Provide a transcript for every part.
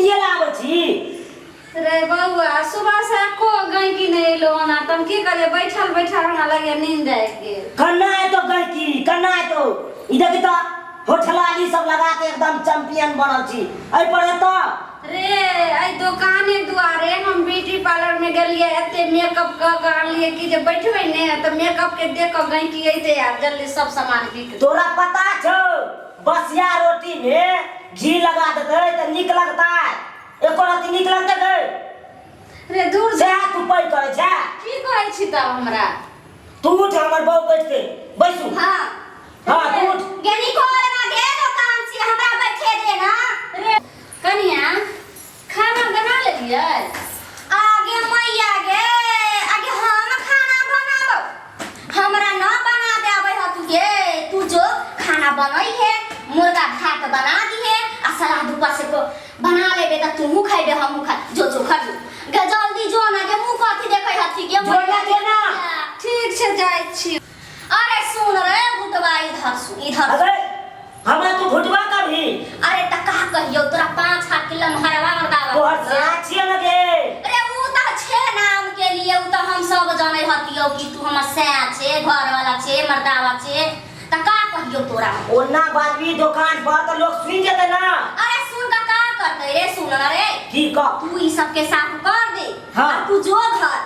सुतिए ला आबै छी। रे बौआ, सुबह से एको गैंकी नहि एलो ओना, तऽ हम की करियै? बैठल बैठल हमरा लगैया नींद आबि गेल। कन्ना एतो गैंकी, कन्ना एतो? ई देखी तऽ होठलाली सब लगा के एकदम चैंपियन बनल छी, एहि पर एतो। रे, एहि दोकाने दुआरे हम ब्यूटी पार्लर में गेलियै, एते मेकअप कऽ कऽ आनलियै कि जे बैठबै ने तऽ मेकअप के देख कऽ गैंकी अइतै आ जल्दी सब सामान बिक। तोरा पता छौ, बसिया रोटी में घी लगा देतै तऽ नीक लगतै? एको रत्ती नीक लगतै गै? रे दूर। सएह तू पैघ करै छै? की कहै छी तब हमरा? तू उठ, हमर बहू बैठतै, बैसू। हाँ। हाँ, तू उठ। गे निकल ना गे, दुकान से हमरा बैठे दे ना। रे कनिया, खाना बना लेलियै? आगे मैया गे, आगे हम खाना बनाबो? हमरा न बना दे आबै हतु गे। तू जो खाना बनई है, मुर्गा भात बना दिहे आ सलाद ऊपर से को बना लेबे त तूहू खैबे, हमहू खा। जो जो खा जो गे, जल्दी जो ना गे, मुंह कथी देखै हथी गे? जो ना, जो ना। ठीक छै, जाइ छी। अरे सुन रे भुटवा, इधर सुन, इधर सुन। अरे, हमरा तू भुटवा कभी? अरे त का कहियो तोरा, 5 हाथ के लम्हरवा मर्दावा। तोहर साथ छियै न गे। अरे ऊ त छे नाम के लिए, ऊ त हम सब जानै हतियो कि तू हमर सैं छे, घर वाला छे, मर्दावा छे। त का कहियो तोरा? ओना बाजबी दुकान पर त लोग सुन जेतै ना। अरे सुन के का करतै रे? सुन न रे। की कह? तू ई सब के साफ कर दे। हाँ। आ तू जो घर।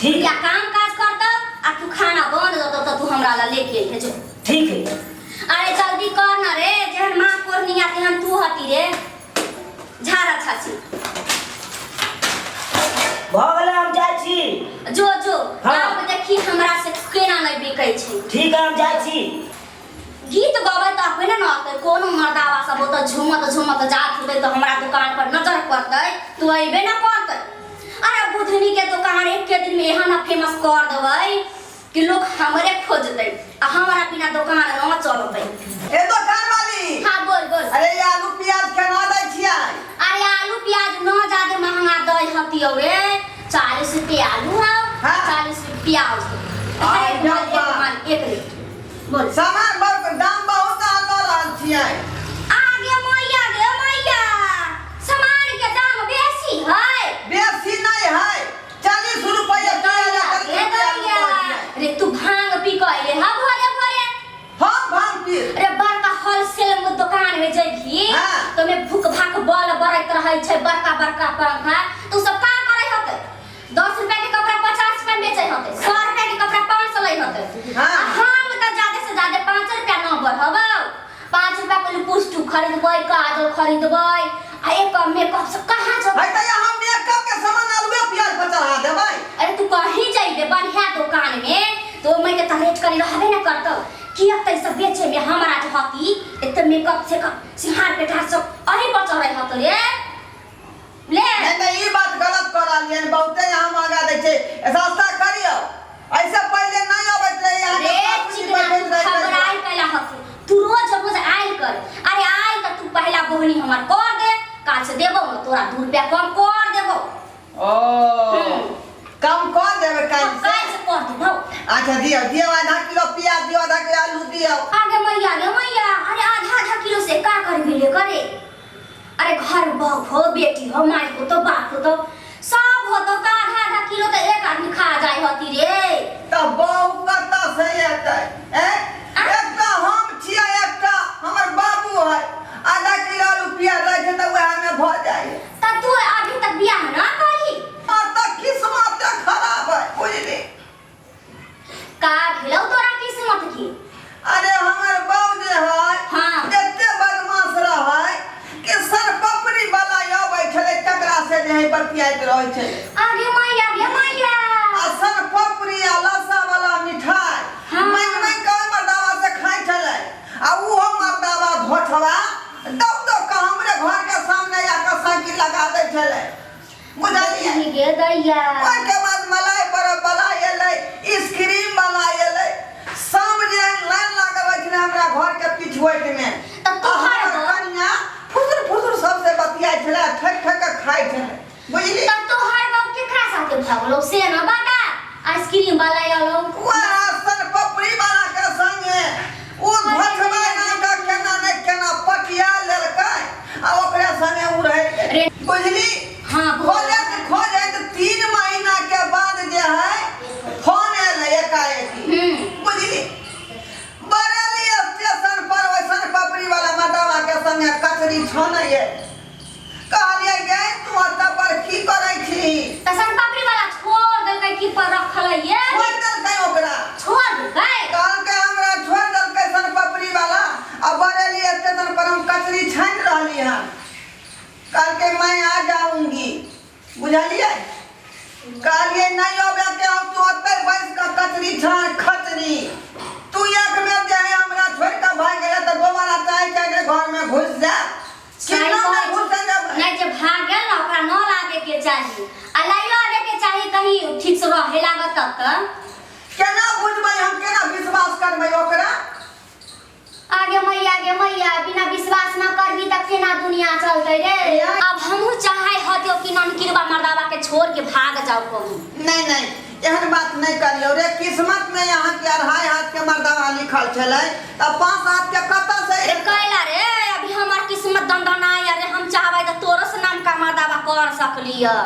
ठीक। या काम काज करतौ आ तू खाना बन जतौ त तू हमरा ला लेके अइहे, जो। ठीक है। अरे जल्दी कर न रे, जेहन माँ कोरनिया तेहन तू हती रे। झाड़ अच्छा छी। भऽ गेलै, हम जाइ छी। जो जो। हाँ। आब देखी हमरा से केना नहि बिकै छै। ठीक है, हम जाइ छी। गीत गबै तऽ अपने न अतै। कोनो मर्दावा सब ओतऽ झूमत झूमत जात होतै तऽ हमरा दुकान पर नजर पड़तै, तू अइबे न करतै। अरे बुधनी के दुकान एके दिन में एहन फेमस कर देबै कि लोग हमरे खोजतै आ हमरा बिना दुकान न चलतै। ए दोकान वाली। हाँ, बोल बोल। अरे ये आलू प्याज केना दै छियै? अरे आलू प्याज न ज्यादा महंगा दै हतियौ रे, 40 रुपये आलू हौ। हाँ। 40 रुपये प्याज। आय एक माल, बाबा। एक माल एक रेट, बोल। सामान बड़ दाम बहुत अहाँ लऽ रहल छियै। आगे मैया गे मैया, सामान के दाम बेसी है? बेसी नहि है, 40 रुपैआ प्याज आ 40 गे रुपैआ आलू दैया। कहै छियै। रे तू भांग पी के अइले हा भोरे भोरे? हम भांग पी? रे बड़का होलसेल में दुकान में जइबही हाँ। तो में भूख भाक बल बरैत रहै छै, बड़का बड़का पंखा, तू सब का करै होतै? 10 रुपया के कपड़ा 50 रुपया में बेचै होतै, 100 रुपया के कपड़ा 500 लै होतै। हाँ। आ हम तऽ ज्यादा से ज्यादा 5 रुपया न बढ़बौ। 5 रुपया के लिपस्टिक खरीदबै, काजल खरीदबै आ एक मेकअप सब कहाँ जबै? है तऽ हम मेकअप के सामान आलुए प्याज पर चढ़ा देबै। अरे तू कहीं जइबे बढ़िया दुकान में तो ओमे के तऽ रेट कनी रहबे न करतौ। किया तऽ ई सब बेचे में हमरा जे हती एते मेकअप से सिंहार पेटार सब अही पर चढ़ै हत रे ले। नहीं नहीं, ई बात गलत कर रहलियै, बहुते यहाँ महंगा दै छै, सस्ता करियौ। ऐसे पहिले नहीं अबैत रहे यहाँ रे के। चिकना, तू घबराई कैला हथु? तू रोज रोज आयल कर। अरे आयल तऽ तू पहला बोहनी हमर कर दे, काल से देबौ न तोरा 2 रुपया कम कर देबौ। ओ, कम कर देबै काल्हि से? काल से कर देबौ। अच्छा दियौ, दियौ, आधा किलो प्याज दियौ, आधा किलो आलू दियौ। आगे मैया गे मैया, अरे आधा आधा किलो से का करबी ले करे? अरे घर बहू हो, बेटी हो, माय हो तो बाप हो तो सब हो तो आधा आधा किलो तो एक आदमी खा जाए होती रे। तऽ बहू कतऽ से एतै? ए, एकटा हम छियै, एकटा हमर बाबू है। आधा किलो आलू प्याज रहै छै तऽ उएह में भऽ जाइ। तब तू अभी तक बियाह ना करही? और तऽ किस्मत खराब है, बुझली? का भेलौ तोरा किस्मत की? अरे हमर बाबू जे है एते बदमाश रहै कि सनपपड़ी वाला अबै छलै तकरा से जे है बतियाइत रहै छलै। आगे मैया गे मैया। आ सनपपड़ी आ लस्सा वाला मिठाई मांगि मांगि कऽ ओहि मर्दावा से खाइ छलै आ ओहो मर्दावा धोछवा दौ दौ कऽ हमरे घर के सामने आके साइकिल लगा दै छलै, बुझलियै? गे दैया। ओहिके बाद मलाई बरफ वाला एलै, आइसक्रीम वाला एलै, सब जे लाइन लागल रहै छलै हमरा घर के पिछुआइत मे। तऽ तोहर हमर कनिया फुसुर फुसुर सबसे बतियाइ छलै आ ठकि ठकि कऽ खाइ छलै, बुझली? तब तोहर बाप केकरा साथे भगलो से न बता, आइसक्रीम वाला एलो? वएह सनपपड़ी वाला के संगे। ओ घोचबा नाम का केना ने केना पटिया लेलकै आ ओकरे संगे ओ रहि गेलै। रे बुझली? हाँ। खोजैत खोजैत 3 महीना के बाद जे है फोन एलै एकाएकी। बुझली, बरेली स्टेशन पर वैसन पपड़ी वाला मर्दावा के संगे कचरी छानैये। कहलियै, गे तू ओतऽ पर की करै छी? तऽ सोनपापड़ी वाला छोड़ देलकै की पर रखल ये? छोड़ि देलकै ओकरा। छोड़ देलकै? कहलकै, हमरा छोड़ि देलकै सोनपपड़ी वाला आ बरेली स्टेशन पर हम कचरी छानि रहली हन। कहलकै, मैं आ जाऊंगी। बुझलियै? कहलियै, नहीं अबे के हम, तू ओतै बैस कऽ कचरी छान खचरी। तू एक बेर जे है हमरा छोड़ि कऽ भागि गेलै तऽ दोबारा चाहे चाहे घर में घुसि जा। सही किन्नो कहै नहि छी। घुसै देबै। नहि, जे भागल ने ओकरा न लागे के चाही आ लाइयो आबे के चाही। कहीं ठीक से रहे लागत तब तऽ। केना बुझबै हम, केना विश्वास करबै ओकरा? आगे मैया, गे मैया, बिना विश्वास न करबी तऽ केना दुनिया चलतै रे? अब हमहूँ चाहे हतियो कि ननकिरबा मर्दाबा के छोड़ के भाग जाओ कहूँ। नहीं नहीं, एहन बात नहीं करियौ रे। किस्मत में यहाँ के अढ़ाई हाथ के मर्दावा लिखल छलै तऽ 5 हाथ के कतऽ से? रे कैला रे, अभी हमर किस्मत दंदनाय रे। हम चाहबै तऽ तोरो से नाम का मर्दाबा कर सकली है।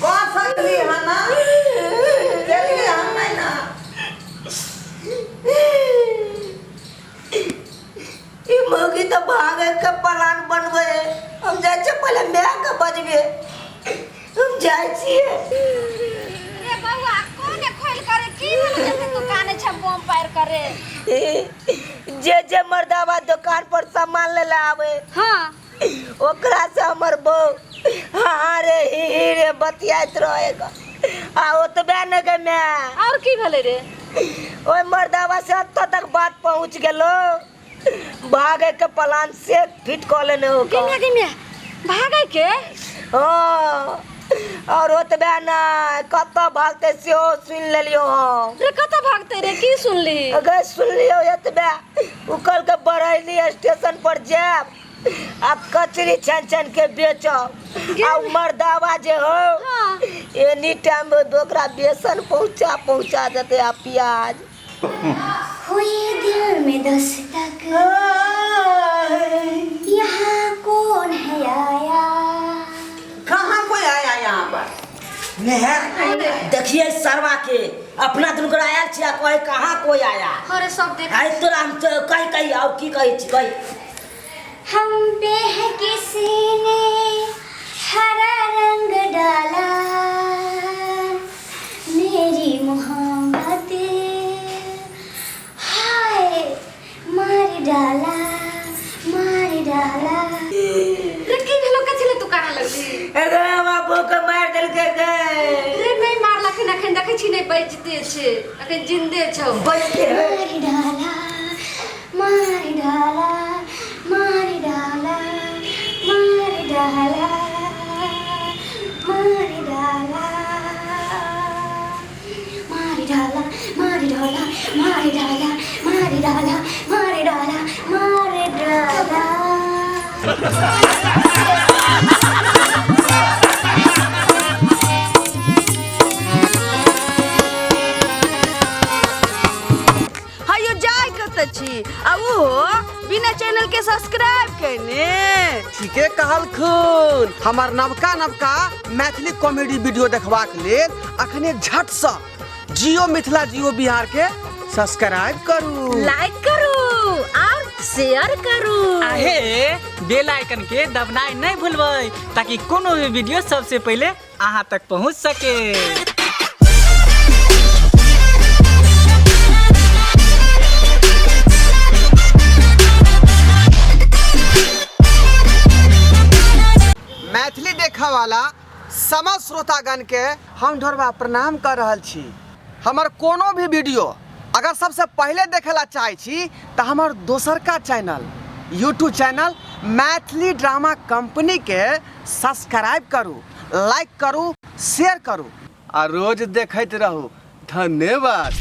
कर सकली है ना? केलिए हम नहीं ना। ई मौगी तऽ भागे के प्लान बनबै है। हम जाइ छियै, पहिले माय के बजबै। हम जाइ छियै। रे बौआ, कोने खोल करे की भेलो जते तू काने छ बम पार करे? जे जे मर्दाबा दुकान पर सामान ले ला आवे, ओकरा से हमर बहू हाँ हाँ रे, ही ही रे बतियाइत रहेगा। आ ओतबे ने गे माय। और की भेलै रे? ओहि मर्दाबा से एतऽ तक बात पहुँच गेलो, भागे के प्लान से फिट कऽ लेने हो। गिमिया गिमिया, भागै के? हाँ, और ओतबे नहि, कतऽ भागते सेहो सुनि लेलियो हम। रे, कतऽ भागते रे? की सुनली? अगर सुनलियो एतबे, ओ कहलकै, बरेली स्टेशन पर जायब आ कचरी छानि छानि के बेचब आ उ मर्दावा जे हो, एनी टाइम ओकरा बेसन पहुँचा पहुँचा देतै आ प्याज। हुई दिल में दस्तक, यहाँ कौन है आया? कहाँ कोई आया यहाँ पर? नेहा, देखिए सरवा के, अपना दुनू गोरा आयल छी आ कहे कहाँ कोई आया। अरे, सब देख। आइ तोरा हम तो कही कही और की कहै छी, कही। हम पे है किसी ने हरा रंग डाला, मेरी मोहब्बत हाय मार डाला, मार डाला। रे, की भेलो? कथी ले तू काने लगली? अरे, बाबू के मारि देलकै गे। रे, नहि मारलखिन। अखन देखै छी नहि बजते छै, अखन जिन्दे छौ। बजते है। मार डाला, मार डाला, मार डाला, मार डाला, मार डाला, मार डाला, मार डाला, मार डाला, मार डाला, मार डाला, मार डाला। हयो, जाय कतऽ छी आ ओहो बिना चैनल के सब्सक्राइब केने? ठीके कहलखुन। हमर नवका नवका मैथिली कॉमेडी वीडियो देखबाक लेल अखने झटसँ जियो मिथिला जियो बिहार के सब्सक्राइब करू, लाइक करू और शेयर करू। आहे बेल आइकन के दबनाइ नहि भूलबै ताकि कोनो भी वीडियो सबसे पहिले अहाँ तक पहुँच सके। मैथिली देखऽ वाला समस्त श्रोतागण के हम ढोरबा प्रणाम कर रहल छी। हमर कोनो भी वीडियो अगर सबसे पहिले देखे ला चाहै छी तऽ हमर दोसरका channel, YouTube channel Maithili drama company के सब्सक्राइब करू, लाइक करू, शेयर करू आ रोज देखैत रहू। धन्यवाद।